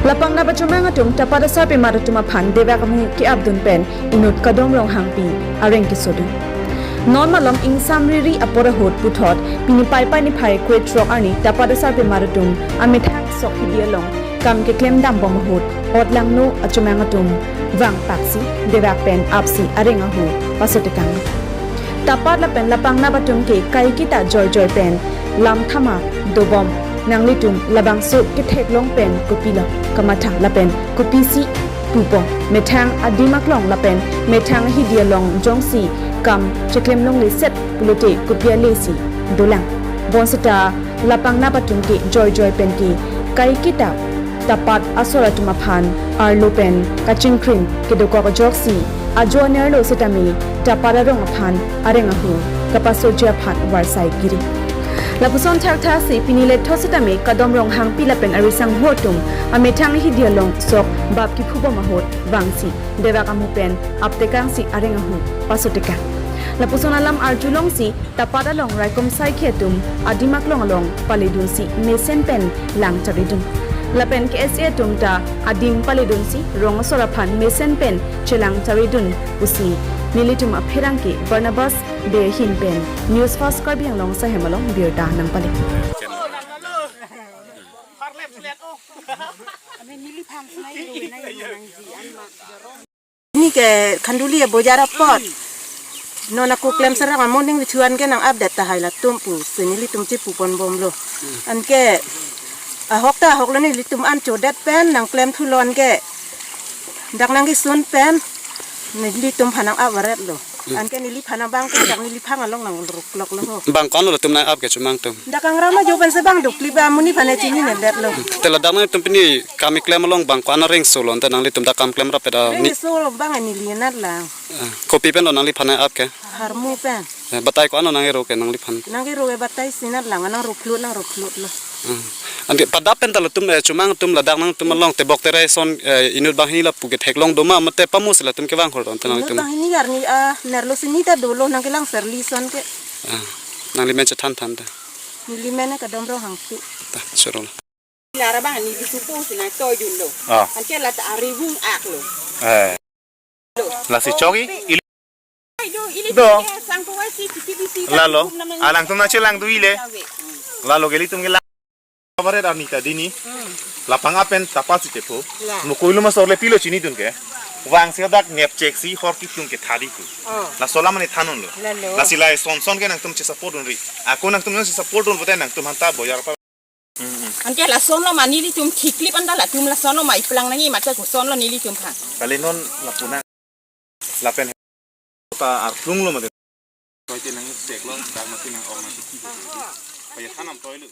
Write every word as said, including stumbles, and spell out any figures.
Lapangnap achomang atum Tapat asarpimar atum aphan Debak Amu ke-apdun pen inut Kadom Ronghangpi areng kesodun. Non malom ingsamriri apor ahut puthot pini Paipai niphai krethrok arni Tapat asarpimar atum amethang sok hidi along kam keklem dambom ahut otlangno achomang atum vangpaksi Debak pen apsi areng ahu pasotekang. Tapat lapen Lapangnap atum ke kaiketa joijoi pen lamthama dobom, nanglitum labangso ketheklong pen kopilo kamathang lapen kopisi pupom, methang adim aklong lapen methang hidi along jongsi kam cheklem longle set pulote kopi alesi dolang. Bonseta Lapangnap atum ke joijoi pen ke kaiketa Tapat asor atum aphan arlo pen kachingkrim kedokok ajoksi ajo anerlo setame Tapat arong aphan areng ahu kapasoji aphan varsai kiri. Lapuson thakthaksi pini letho setame Kadom Ronghangpi lapen arisangho atum amethang hidi along sok bap kiphubom ahut vangsi Debak Amu pen aptekangsi areng ahu pasotekang. Lapuson alam arjulongsi Tapat along raikom saikhi atum adim aklong along paledunsi mesen pen lang charidun. Lapen K S A atum ta adim paledunsi rong asor aphan mesen pen chelang charidun pusi nelitum apherangke Barnabas Bey ahin pen News Fast Karbi Anglong Sahem along birta nangpale. Neli ke Khanduli abojar apot. Non ako klem serak amon ding bithuan ke nang-apdet tahai latum pusi nelitum chepuponbomlo. Anke ahok ta ahoklo, nelitum an chodet pen nangklem thulon ke. Dak nangkesun pen nelitum aphan nang-apvaretlo. Anke neliphan abang ke dak neliphang along nangrukloklo ho. Bang ko-an latum nang-ap ke chomang atum? Dak kangrama jo pensi bang dukli ba amonit aphan chinine detlo. Te ladak nangtum pini kam keklem along bang ko-an areng solo, ante nanglitum dak kam klem rapet a ni. Reng solo bang neli nat lang. Ah, kopi pen lo nangliphan nang-ap ke? Harmu pen. Eh, batai ko-an lo nangkero ke nangliphan? Nangkero ke batai si nat lang, nang ruplut, nang ruplutlo. Ah. Anke padap pen ta latum, eh, chomang atum ladak nangtum along tebok terai ason, eh, inut banghini lapu ketheklong doma mate pamus latum kevang hor ante inut nangtum? Banghini arni, ah, nerlo sini ta dolo nangkelang serli ason ke. Ah. Nanglimen chethan than ta. Nelimen Kadom Ronghangpi. Ta, choro. Lara bang ni bisupu sina toidunlo. Ah. Anke lata arivung aklo. Eh. Lasi chok-i, ili. Ai do, ili do. Sangpo wasi tiki bisi. Lalo. Alangtum nangchelang do ile. Lalo ke ilitum kelang. Kabaret arni ta dini. Hmm. Lapangnap pen Tapat si chepo. La. Mukoi luma sorle pilo chinidun ke. Vangsi dak ngepchek si hor kitung ke thadi tu. Oh. Laso alam mane thandunlo. Lalo. Lasi la eson son ke nangtum che support dunri. Ako nangtum nang che support dun pute nangtum aphanta bojar pa. Mm, mm. Anke lasonlo ma nelitum thikli panda latum lasonlo ma iplang nangji mate kosonlo nelitum aphan. Kali non lapu nang lapen ta arplunglo mate. Koi te nang sek lo, dak mati nang ong mati. Kaya thanam toilu.